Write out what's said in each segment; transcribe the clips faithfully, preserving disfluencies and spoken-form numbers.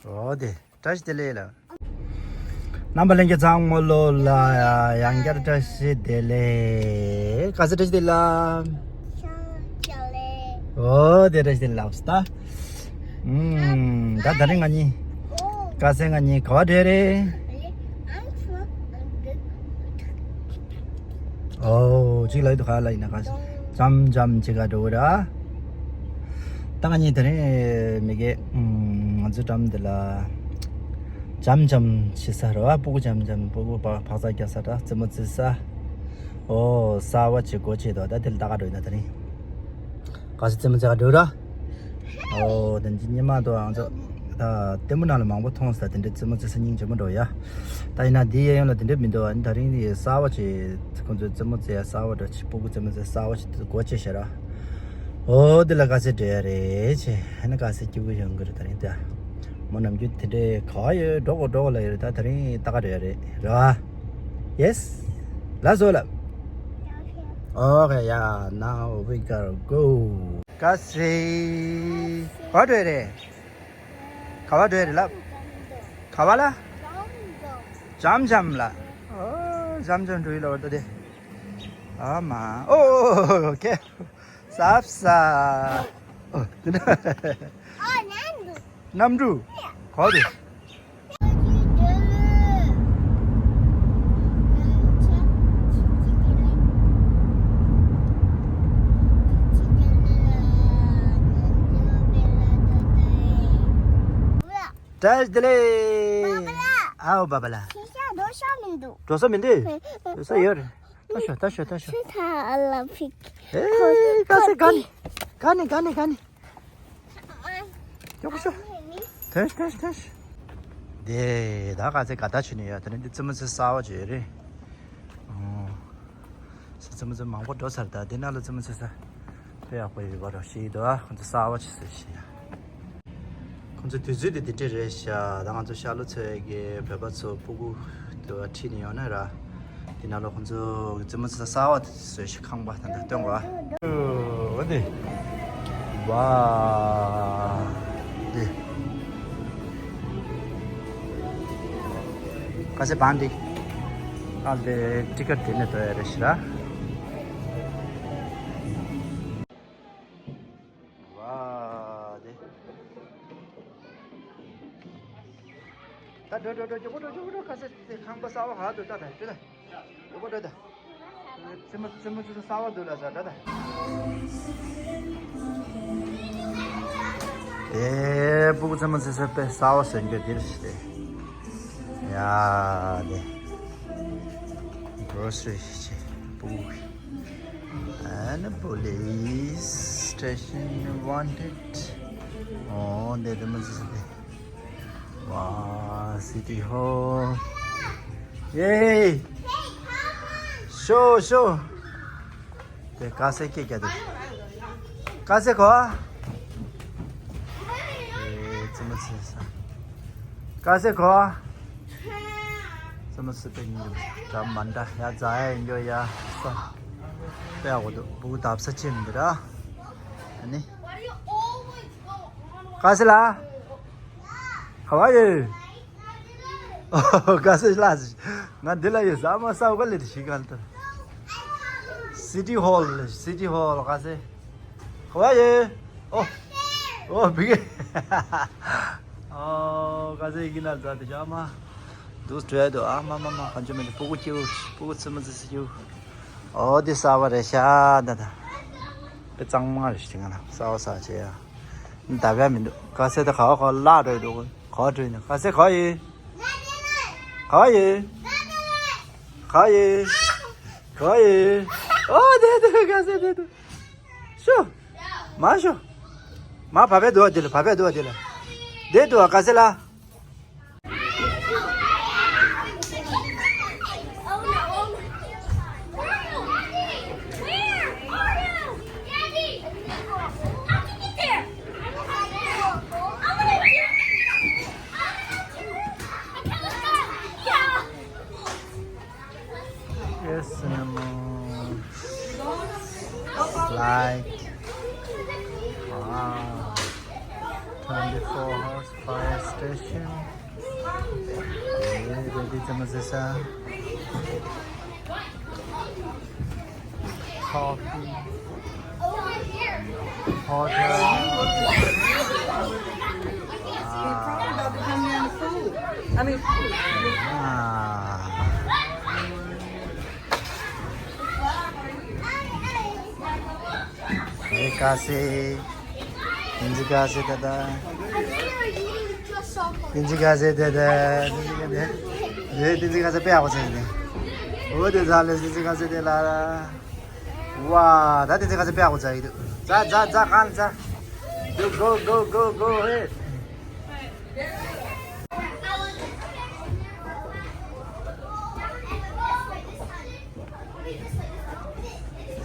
འོ་དེ། བཀྲ་ཤིས་བདེ་ལེགས་ལ། རྣམ་པ་ལྷན་རྒྱས་ཚང་མ་ལོ་ལ་ཡང་བསྐྱར་བཀྲ་ཤིས་བདེ་ལེགས། ག་ཚོད་བཀྲ་ཤིས་བདེ་ལེགས། འོ་དེ་བཀྲ་ཤིས་བདེ་ལེགས་ལགས་སོ་ད། ཨུམ། ད་ད་རིང་ང་གཉིས། དཀའ་ཚེ་ང་གཉིས་ག་བ་འགྲོ་རེད། ཨོ་གཅིག་ལ་ཡིད་དུ་ཁ་ལ་ཡིན་ན་ག་འཇམ་འཇམ་གཅིག་ག་འགྲོ་གི་ར། ད་ང་གཉིས་དེ་རིང་མི་དགེ་ང་ཚོའི་འགྲམ་འདི་ལ་འཇམ་འཇམ་བྱེད་ས་རེད་བ། སྤུ་གུ་འཇམ་འཇམ་སྤུ་གུ་བག་བག་ཚ་རྒྱག་ས་ར་རྩེད་མོ་རྩེ་ས། ཨོ་གསར་བ་ཅིག་སྒོ་ཕྱེ་འདུག་ད་དེ་ལ་ད་ག་འགྲོ་ཡིན་ན་དེ་རིང་ག་ས་རྩེད་མོ་རྩེ་ག་འགྲོ་ར། ཨོ་དེ་འདི་ཉི་མ་དུ་ང་ཚོ་ད་ལྟད་མོ་ནང་ལ་མང་པོ་མཐོང་ས་དེ་འདྲའི་རྩེད་མོ་རྩེ་ས་སྙིང་རྗེ་མོ་འགྲོ་ཡ། ད་ཡིན་ན་འདི་གཡས་གཡོན་ལ་དེ་འདྲ་མི་འདུག་ཨ་ནི་ད་རིང་ནི་གསར་བ་ཅིག་ཁོང་ཚོའི་རྩེད་མོ་རྩེ་ཡ་གསར་བ་འདྲ་ཅིག་སྤུ་གུ་རྩེད་མོ་རྩེ་གསར་བ་ཅིག་སྒོ་ཕྱེ་ཤག་ར། ཨོ་འདི་ལ་ག་ཚོད་འགྲོ་ཡ་རེད་ཅེ། ཨ་ནི་ག་ཚོད་སྐྱིད་པོ་ཡོང་གི་རེད་ད་རིང་ད། མོ་ནམ་རྒྱུན་དེ་འདྲའི་ག་བ་ཡོད་འགྲོ་གོ་འགྲོ་གོ་ལ་ཡོད་རེད། ད་ད་རིང་ད་ག་འགྲོ་ཡ་རེད་ར། Yes. Let's go ལབ། Okay, yeah, now we gotta go. ག་ཚོད་ག་བ་འགྲོ་ཡ་རེད། ག་བ་འགྲོ་ཡ་རེད་ལབ། ག་བ་ལ། འཇམ་འཇམ་ལ། ཨོ་འཇམ་འཇམ་འགྲོ་ཡི་ལ་བར་ད་དེ། ཨ་མ་ཨོ་ཨོ་ཨོ་ཨོ་ཁེ། སབ་ས། ཨོ་དེ་འདྲ། གནམ་གྲུ། ག་བ་འགྲོ། བཀྲ་ཤིས་བདེ་ལེགས། ཨའོ་བ་བ་ལ། ཤེས་བྱ་འགྲོ་ཤ་མི་འདུག་འགྲོ་ས་མི་འདུག་འགྲོ་ས་ཡོད་རེད། ད་ཤོ་ད་ཤོ་ད་ཤོ། ཤི་ཐ་ཨ་ལ་ཕིག་ཨེ་ག་ས་ག་ནི་ག་ནི་ག་ནི་ག་ནི། ཡོག་ཤོ། ཐོན་ཐོན་ཐོན། དེ་ད་ག་ཚེ་ག་ད་ཆུ་ནི་ཡོད་ད་ནི་འདི་རྩེད་མོ་རྩེ་གསར་བ་ཅིག་ཡོད་རེད། ཨོ། རྩེད་མོ་རྩེ་མང་པོ་འགྲོ་ཚར་ད་འདི་ན་ལ་རྩེད་མོ་རྩེ་ས། དཔེ་ཡག་པོ་ཡོད་པ་རོ་ཞིག་འདུག་ཨ་ཁོང་ཚོ་གསར་བ་ཅིག་བཟོས་ཤག་ཡ། ཁོང་ཚོ་དུས་ཚོད་དེ་འདི་འདྲ་རེད་ཤག་ད་ང་ཚོ་ཤར་ལྷོ་ཚོའི་གི་བོད་པ་ཚོ་སྤུ་གུ་དུ་བ་ཁྲིད་ནས་ཡོང་ན་ར། དེ་ན་ལ་ཁོང་ཚོ་གི་རྩེད་མོ་རྩེ་ས་གསར་བ་དེ་བཟོས་ཤག་ཁང་པ་ད་འདི་སྟོན་གོ་ཨ། འོ་དེ། ཝ། དེ། ག་ཚེ་བང་འདི། ཨ་དེ་ཊི་ཀེ་ཊི་དེ་ནས་འགྲོ་ཡ་རེད་ཤག་ར། ཝ་དེ། ད་འགྲོ་འགྲོ་འགྲོ་མགྱོགས་པོ་འགྲོ་མགྱོགས་པོ་འགྲོ། ག་ས་དེ་ཁང་པ་གསར་བ་ཧ་འདུག་ད་ད་འགྲོ་ད། མགྱོགས་པོ་འགྲོ་ད། རྩེད་མོ་རྩེད་མོ་རྩེ་ས་གསར་བ་འདུག་ལ་ས་འགྲོ་ད། དེ་སྤུ་གུ་རྩེད་མོ་རྩེ་ས་དཔེ་གསར་བ་ཟེར་རྒྱུ་དེ་རེད་ཤག་དེ། ཡ་དེ། གྲོ་སི་རི་ཤག་སྤུ་གུ། And police station wanted. ཨོ་འདི་དེ་མི་ཚེ་ཟེར་ཏེ། ཝ། City Hall. Yay. Show, show. དེ་ག་ས་སྐད་རྒྱག་དེ། ག་ས་གོ། ཨེ་རྩེད་མོ་རྩེ་ས། ག་ས་གོ། རྩེད་མོ་རྩེ་པའི་ཉིན་འདྲ་མ་འདྲ་ཡ་རྫ་ཡ་ཡིན་རྒྱུ་ཡ་ས། དཔེ་ཡག་པོ་འདུག་སྤུ་གུ་བརྡབ་ས་ཆེ་མི་འདུག་ར། ཨ་ནི། ག་ས་ལ། ག་བ་ཡོད། ཨོ་ག་ས་ལ། ང་འདི་ལ་ཡོད་ས་མ་ས་འོ་ག་ལེ་ཤི་ག་ལ་ཏར། City Hall, City Hall ག་ས། ག་བ་ཡོད། ཨོ། ཨོ་བི་གེ། ཨོ་ག་ས་ཡི་གི་ན་ཛ་དེ་ཤ་མ། དུས་བྲོས་དུ་ཨ་མ་མ་མ་ག་འཇོ་མེད་དུ་སྤུ་གུ་སྐྱིའུ་སྤུ་གུ་ཙི་མ་ཙི་ཙི་སྐྱིའུ། ཨོ་འདི་གསར་བ་རེད་ཤག་ད་ད། དཔེ་གཙང་མ་རེད་ཤག་ང་ལ་གསར་བ་གསར་བྱས་ཡ། འདབ་ཡ་མི་འདུག་ག་ས་ད་ག་བ་ག་བ་ལ་འགྲོ་ཡི་འདུག་ག་བ་འགྲོ་ཡི་འདུག་ག་ས་ག་བ་ཡོད། ག་བ་ཡོད། ག་བ་ཡོད། ག་བ་ཡོད། ཨོ་དེ་དེ་ག་ས་དེ་དེ། ཤོ། མ་ཤོ། མ་བ་བས་འདུག་བ་དེ་ལ་བ་བས་འདུག་བ་དེ་ལ། དེ་འདུག་བ་ག་ས་ལ། Yes, cinnamon. Like. Wow. Twenty-four hours fire station. Okay, ready to Mazisa. Coffee. Hotel. They probably about to come here in the food. I mean, ah. Hey, Kasi. Inzi Kasi, tata. Inzi Kasi, tata. Inzi Kasi. Hey, Inzi Kasi, pe ako sa ini. Oh, de zale, Inzi Kasi, de la. Wow, that is a pe ako sa ini. Za, za, za, kan, za. Go, go, go, go, go ahead.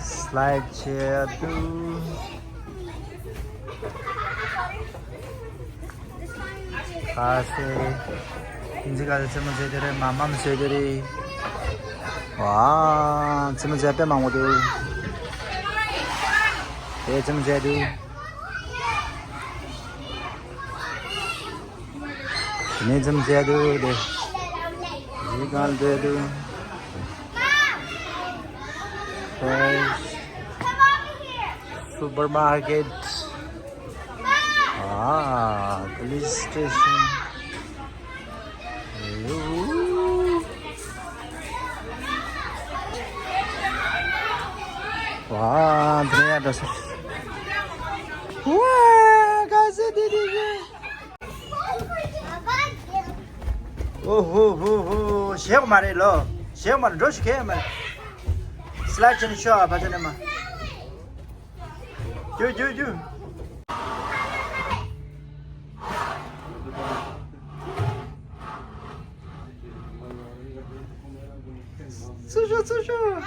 Slide བྱེད་དུ། ཁ་ཟས། ཨིན་ཇི་ཁ་ཟས་རྩེད་མོ་རྩེ་དེ་རེད། མ་མམ་རྩེ་དེ་རེད། ཝ། རྩེད་མོ་རྩེ་དཔེ་མང་པོ་འདུག་དེ་རྩེད་མོ་རྩེ་དུས། དེ་ནས་རྩེད་མོ་རྩེ་དུས་དེ། གཞི་གང་རྩེ་དུས། Supermarket. Ah, police station. Wow, there are the. Wow, guys, it is. Oh, ho, ho, ho. ཞེས་མ་རེད་ལོ། ཞེས་མ་རེད། འགྲོ་ཞིག་གས་མ་རེད། སི་ལའི་ཌི་བྱས་ནས་ཤོག་ཨ། ཕ་ཚ་ནས་མ། རྒྱུ་རྒྱུ་རྒྱུ། ཚུར་ཤོག་ཚུར་ཤོག་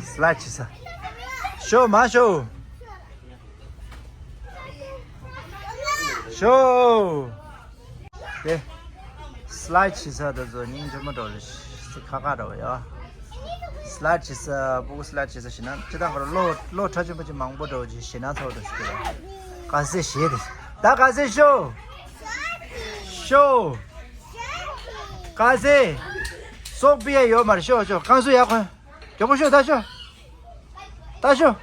སི་ལའི་ཌི་བྱེད་ས། ཤོག་མ་ཤོག་ཤོག་དེ། སི་ལའི་ཌི་བྱེད་ས་དེ་ཚོ་སྙིང་རྗེ་མོ་འདྲ་བོ་རེད། ཁ་ཁ་འདྲ་བོ་ཡ། སི་ལའི་ཌི་བྱེད་ས། སྤུ་གུ་སི་ལའི་ཌི་བྱེད་ས་ཞིག་ན་ཅི་ད་ཧོར་ལོ་ལོ་ཁྲ་ཆུན་པོ་ཅིག་མང་པོ་འདྲ་བོ་ཅིག་ཞིག་ན་ཚ་བོ་འདྲ་ཞིག་གི། ག་ཟེ་ཞེས་དེ། ད་ག་ཟེ་ཤོ། ཤོ། ག་ཟེ། སོག་པི་ཡ་ཡོད་མ་རེད། ཤོ་ཤོ། གང་སུ་ཡ་ཁོན། མགྱོགས་པོ་ཤོ། ད་ཤོ། ད་ཤོ།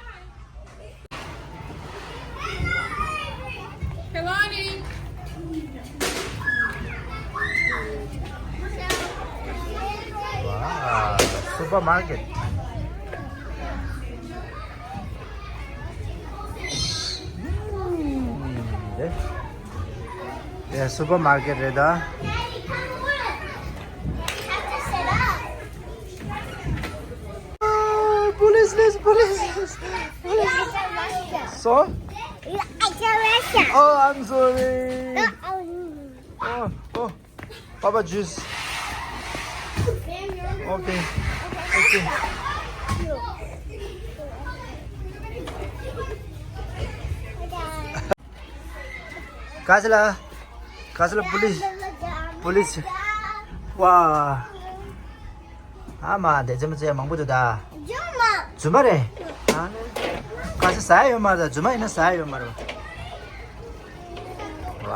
Kalani. Wow, supermarket. ཨུམ། དེ། དེ་སུ་པར་མར་ཀེཊ་རེད་ད། Police, police, police, police. So? Oh, I'm sorry. Oh, oh. Papa juice. Okay. Okay. ག་ཟེ་ལ། ག་ཟེ་ལ། པུ་ལིས། པུ་ལིས། ཝ། ཨ་མ་དེ་རྩེད་མོ་རྩེ་ཡ་མང་པོ་འདུག་ད། རྫུན་མ་རེད། ཨ་ནི། ག་ཟེ་ཟ་ཡ་ཡོད་མ་རེད། རྫུན་མ་ཡིན་ན་ཟ་ཡ་ཡོད་མ་རེད། ཝ།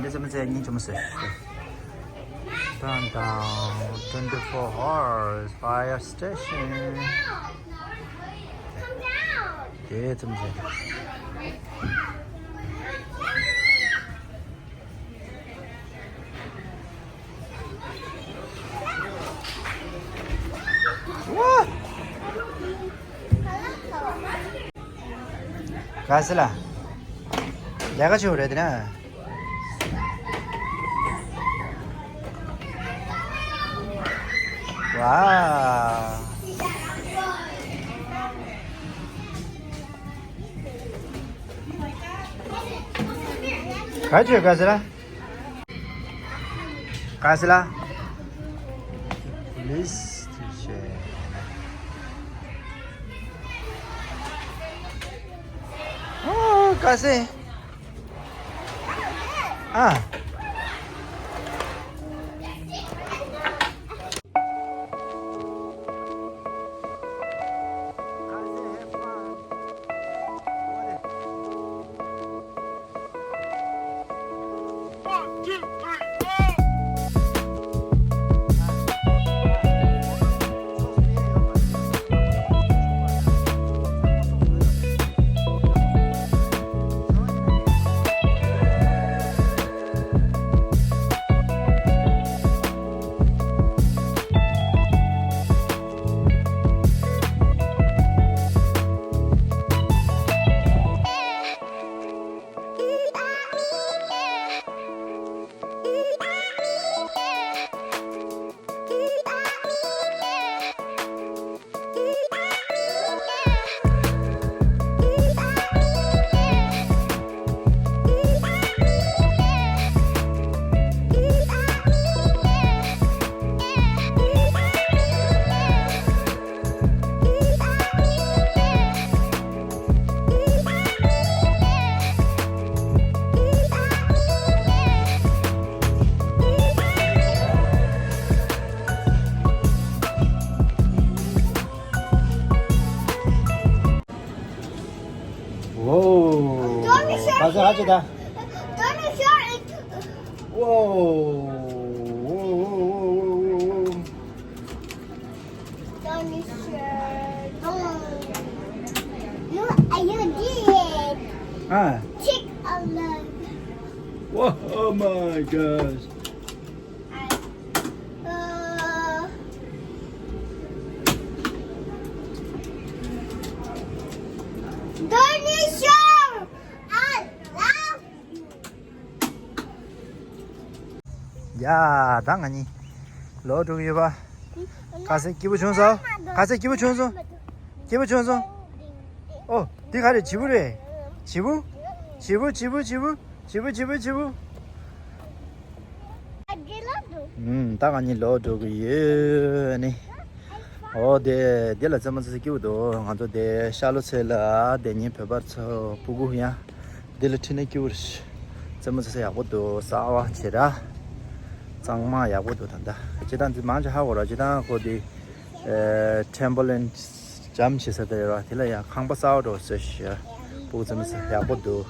དེ་རྩེད་མོ་རྩེ་ཡ་སྙིང་རྗེ་མོ་ཟེར། Dun dun, twenty-four hours fire station. དེ་རྩེད་མོ་རྩེ། ཝ། ག་ཟེ་ལ། ལས་ཀ་བྱེད་རེད་དེ་ན། ཝ། ག་བྱེད་ག་ཟེ་ལ། ག་ཟེ་ལ། Police station. ཨོ། ག་ཟེ། ཨ། How's it? How's it? Don't you sure it? Whoa. Whoa, whoa, whoa, whoa, whoa, whoa. Don't you sure? Don't. You, you did. Ah. Take a look. Whoa, oh my gosh. Uh, Don't you sure? I love you. ཡ་ད་ང་གཉིས་ལོག་འགྲོ་གི་ཡོད་པ། ཁ་ཟས་སྐྱིད་པོ་བྱུང་སོང་། ཁ་ཟས་སྐྱིད་པོ་བྱུང་སོང་། སྐྱིད་པོ་བྱུང་སོང་། ཨོ་འདི་ག་རེད། བྱིའུ་རེད། བྱིའུ། བྱིའུ་བྱིའུ་བྱིའུ་བྱིའུ་བྱིའུ་བྱིའུ། I did love you. ཨུམ་ད་ང་གཉིས་ལོག་འགྲོ་གི་ཡོད་ནི། ཨོ་དེ་དེ་ལ་རྩེད་མོ་རྩེ་ས་སྐྱིད་པོ་འདུག་ང་ཚོ་དེ་ཤར་ལྷོ་ཚོ་ལ་དེ་ཉིན་བོད་པ་ཚོ་སྤུ་གུ་ཡང་དེ་ལ་ཁྲིད་ན་སྐྱིད་པོ་རེད། རྩེད་མོ་རྩེ་ས་ཡག་པོ་འདུག་གསར་པ་བྱེད་ར། གཙང་མ་ཡག་པོ་འདུག་ད་ལྟ་སྤྱིར་བཏང་དེ་མང་ཆེ་ཧ་གོ་ར། སྤྱིར་བཏང་ཁོ་དེ་ཨེ་ཊེམ་པོ་ལིན་ཇམ་བྱེད་ས་དེ་རེད་བ། དེ་ལ་ཡང་ཁང་པ་གསར་པ་འདྲ་བོ་བཟོས་ཤག་སྤུ་གུ་རྩེད་མོ་རྩེ་ས་ཡག་པོ་འདུག